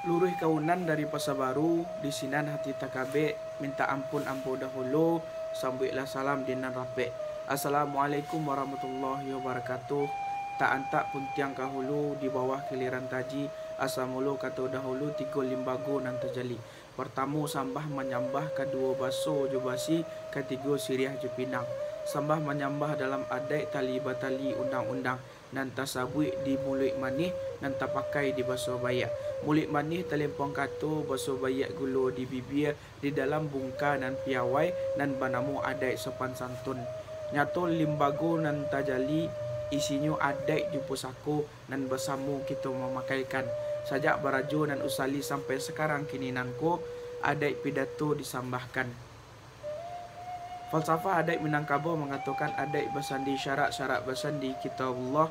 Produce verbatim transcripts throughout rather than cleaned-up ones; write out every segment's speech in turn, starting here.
Luruih kawunan dari Pasa Baru, di sinan hati takabek, mintak ampun ambo dahulu, sambuiklah salam di nan rapek. Assalamualaikum warahmatullahi wabarakatuh. Tak antak puntiang kahulu, di bawah kiliran taji, asa mulo kato dahulu tigo limbago nan tajali. Partamo sambah manyambah, kaduo baso jo basi, katigo siriah jo pinang. Sambah manyambah dalam adaik, tali batali undang-undang, nan tasabuik di muluik manih, nan tapakai di baso baiak. Muluik manih talempong kato, baso baiak gulo di bibia, di dalam bungka nan piawai, nan banamo adaik sopan santun. Nyato limbago nan tajali, isinyo adaik jo pusako, nan basamo kito mamakaikan. Sajak barajo nan usali sampai sakarang kini nan ko, adaik pidato disambahkan. Falsafah adaik Minangkabau mangatokan adaik basandi syarak, syarak basandi Kitabullah.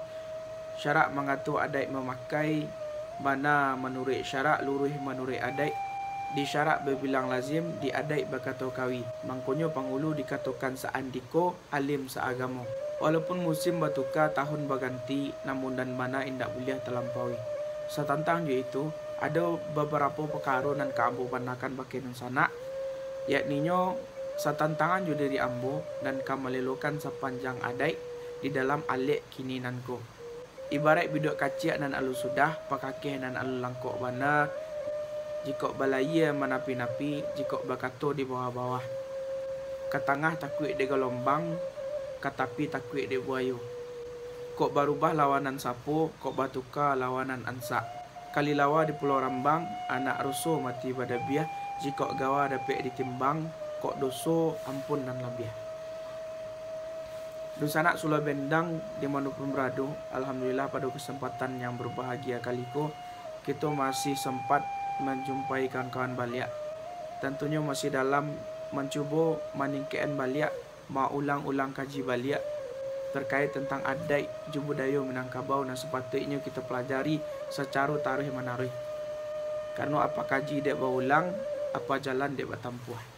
Syarak mangato adaik mamakai bana manuruik syarak, luruih manuruik adaik. Di syarak babilang lazim, di adaik bakato kawi. Mangkonyo pangulu dikatokan saandiko, alim saagamo. Walaupun musim batuka, tahun baganti, namun nan bana indak buliah talampaui. Satantang jo itu, ado babarapo pakaro nan ka ambo banakan bakeh dunsanak, yakninyo satantangan jo diri ambo, nan ka malelokan sapanjang adaik di dalam alek kini nan ko. Ibaraik biduak kaciak nan alun sudah, pakakeh nan alun langkok bana, jikok balayia manapi-napi, jikok bakato di bawah-bawah. Ka tangah takuik dek galombang, ka tapi takuik dek buayo. Kok barubah lawanan sapo, kok batuka lawanan ansak. Kalilawa di Pulau Rambang, anak ruso mati badabiah, jikok gawa dapek ditimbang, kok doso ampun nan labiah. Dunsanak Suluah Bendang di manopun barado, alhamdulillah pado kasempatan yang berbahagia kali ko, kito masih sempat manjumpai kawan-kawan baliak. Tantunyo masih dalam mancubo maningkekan baliak, maulang-ulang kaji baliak terkait tentang adaik jo budayo Minangkabau nan sapatuiknyo kito palajari sacaro taruih-manaruih. Karano apa kaji dek baulang, apa jalan dek batampuah.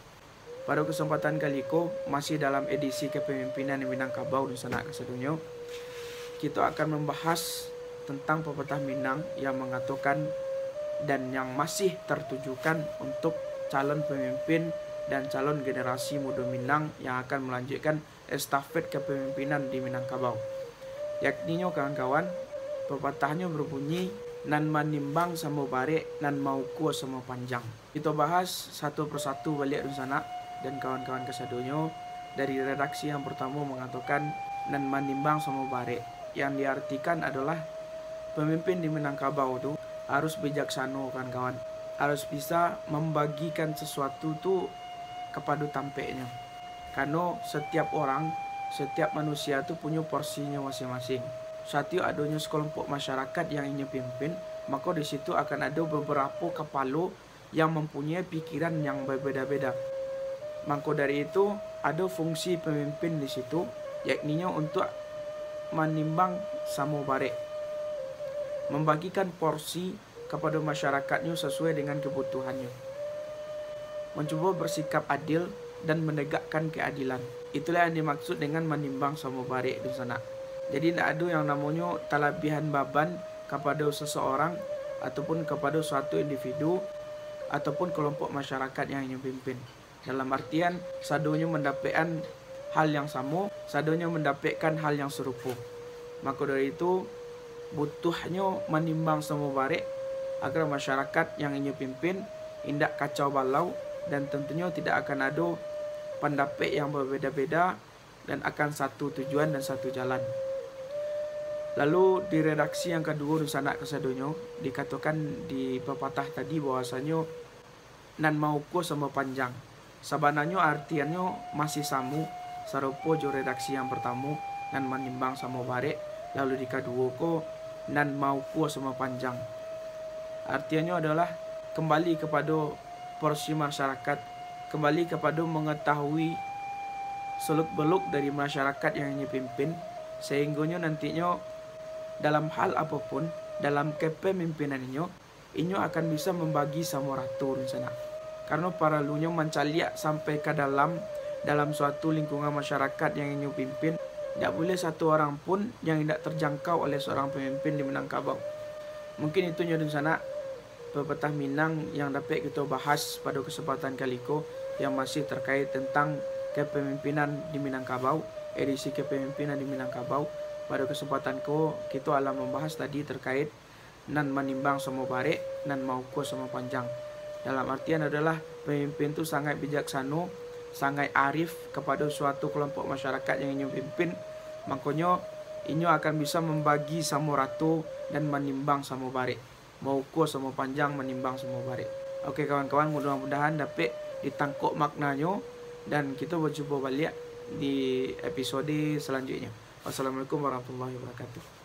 Pado kasempatan kali ko, masih dalam edisi kepemimpinan Minangkabau dunsanak kasadonyo, kito akan mambahas tentang papatah Minang yang mangatokan dan yang masih tertujukan untuk calon pemimpin dan calon generasi mudo Minang yang akan melanjutkan estafet kepemimpinan di Minangkabau. Yakninyo, kawan-kawan, papatahnyo berbunyi, "Nan manimbang samo barek, nan maukua samo panjang." Kito bahas satu persatu baliak dunsanak dan kawan-kawan kasadonyo. Dari redaksi yang pertamo mangatokan, "Nan manimbang samo barek," yang diartikan adolah pemimpin di Minangkabau tu harus bijaksano, kawan-kawan. Harus bisa mambagikan sasuatu tu kapado tampeknyo. Karano satiap orang, satiap manusia tu punyo porsinyo masing-masing. Satiok adonyo sakalompok masyarakat yang inyo pimpin, mako di situ akan ado babarapo kapalo yang mampunyoi pikiran yang babeda-beda. Mangko dari itu, ado fungsi pamimpin di situ, yakninyo untuak manimbang samo barek, mambagikan porsi kapado masyarakatnyo sasuai dengan kabutuhannyo, mancubo basikap adil, dan manegakkan kaadilan. Itulah yang dimaksud dengan manimbang samo barek, dunsanak. Jadi, indak ado yang namonyo talabiahan baban kapado sasaorang, ataupun kapado suatu individu, ataupun kalompok masyarakat yang inyo pimpin. Dalam artian, sadonyo mandapekkan hal yang samo, sadonyo mandapekkan hal yang sarupo. Mako dari itu, butuhnyo manimbang samo barek, agar masyarakat yang inyo pimpin indak kacau balau, dan tantunyo tidak akan ado pandapek yang babeda-beda, dan akan satu tujuan dan satu jalan. Lalu, di redaksi yang kaduo, dunsanak kasadonyo, dikatokan di papatah tadi bahwasanyo, "Nan maukua samo panjang." Sabananyo artiannyo masih samo, sarupo jo redaksi yang partamo, "Nan manimbang samo barek," lalu di kaduo ko, "Nan maukua samo panjang." Artiannyo adolah kambali kapado porsi masyarakat, kambali kapado mangatahui seluk-beluk dari masyarakat yang inyo pimpin, sahinggonyo nantinyo dalam hal apo pun, dalam kepemimpinan inyo, inyo akan bisa mambagi samo rato, dunsanak. Karano paralunyo mancaliak sampai ka dalam, dalam suatu lingkungan masyarakat yang inyo pimpin, indak buliah satu orang pun yang indak terjangkau oleh seorang pamimpin di Minangkabau. Mungkin itu nyo, dunsanak, Pepatah Minang yang dapek kito bahas pado kesempatan kali ko, yang masih terkait tentang kepemimpinan di Minangkabau, edisi kepemimpinan di Minangkabau. Pado kesempatan ko, kito alah mambahas tadi terkait nan manimbang samo barek, nan maukua samo panjang. Dalam artian adolah, pemimpin tu sangaik bijaksano, sangaik arif kapado suatu kelompok masyarakat yang inyo pimpin, mangkonyo inyo akan bisa mambagi samo rato dan manimbang samo barek, maukua samo panjang, manimbang samo barek. Oke kawan-kawan, mudah-mudahan dapek ditangkok maknanyo, dan kito bajumpa baliak di episode selanjutnyo. Wassalamualaikum warahmatullahi wabarakatuh.